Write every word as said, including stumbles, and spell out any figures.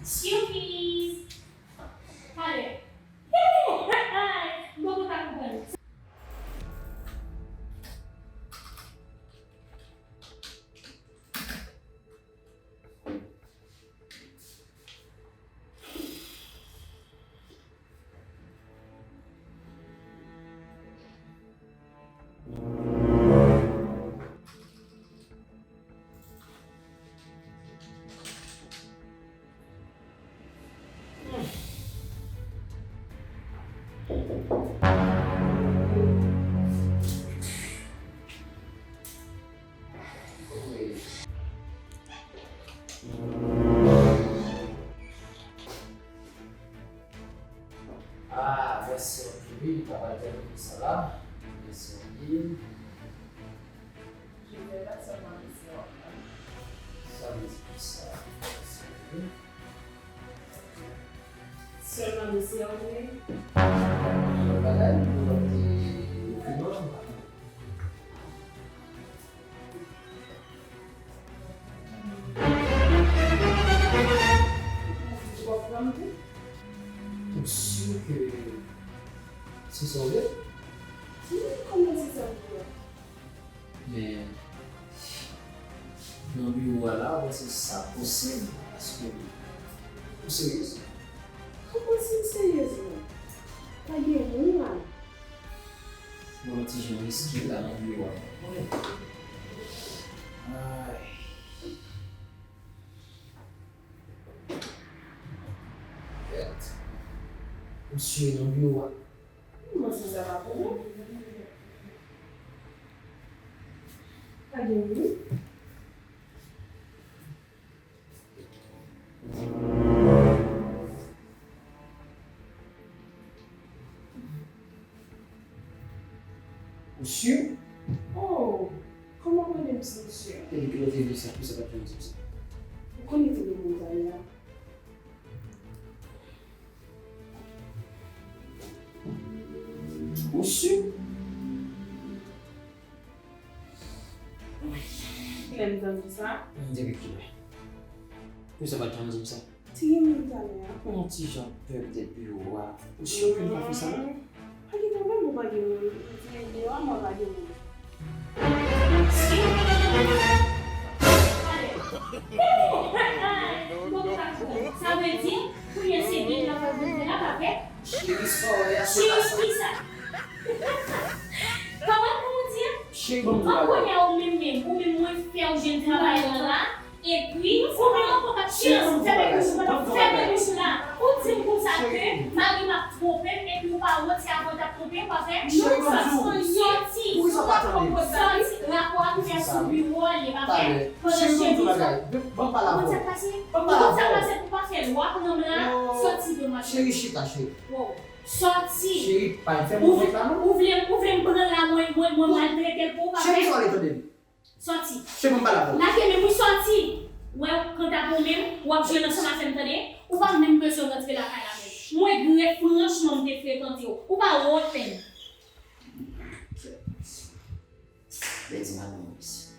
Surprise! Talè. Hey! M poko ka konprann. Ah, mèsi anpil, wi, li pa pral tèmine konsa la. Mèsi anpil. Jezè la sèlman mesye w ap pran. Sa vle di kisa? Mèsi anpil. Sèlman mesye w ap pran? Lòt bagay, lòt, eh, dokiman. Ou si ke se sa w vle? Wi, kòman se sa w vle? Men, nan biwo a la, ou panse sa posib? Paske, ou seryez? Kòman si m seryez, non? Pa gen moun la. Bon, ti jan riske la nan biwo a. Ay. Kèt. Misye nan biwo a. Kòman si sa pa pou ou? Pa gen moun. Ou si? Oh, kòman w konnen m si misye? Epi kilè w te vin sa, pou sa pa t janm di m sa? Ou konnen te gen moun Tanya? Ou si? Kilè m te di sa? Depi kilè? Pou sa pa t janm di m sa? Ti gen moun talè a. Ou yon ti jan pè petèt biwo a. Ou si ke m pa fè sa non? Pa gen pwoblèm pou pa gen moun. Ti gen biwo a, mwen pa gen moun. Sa vle di, kounye a se de la fè vre la pa vre? Cheri, sa w wè a, se pa sa. Cheri, kisa? Kòman pou w di? Cheri, ban m di bagay. Kounye a ou menm menm, ou menm mwen fè w jwenn travay lan la. Epi, ou menm ankò k ap chèche fè bouch ou, fè bouch ou la. Ou di m konsa ke mari m ap twonpe m, epi ou pa wont se avan w t ap twonpe m, pa vre? Sòti. Sòti. Rapò a ki fè sou biwo a, li pa vre? Pandan cheri m sòti. Ou konn sa k pase? Ou konn sa k pase pou pa fè lwa pran m la? Sòti de machèl. Cheri, chita, cheri. Sòti. Cheri, pa fè m wont la non. Ou vle, ou vle m pran l la, mwen, mwen, mwen maltrete l pou ou, pa vre? Cheri, sa w ale tande m. Sòti. Cheri, ban m pale avè w. Lage men m wi, sòti. Wè, kanta pou ou menm, w ap jwe nan chanm afè m, tande. Ou pa menm bezwen rantre lakay la menm. Mwen grè, franchman, m te frekante w. Ou pa wont menm. Lè di madanm mwen mesye.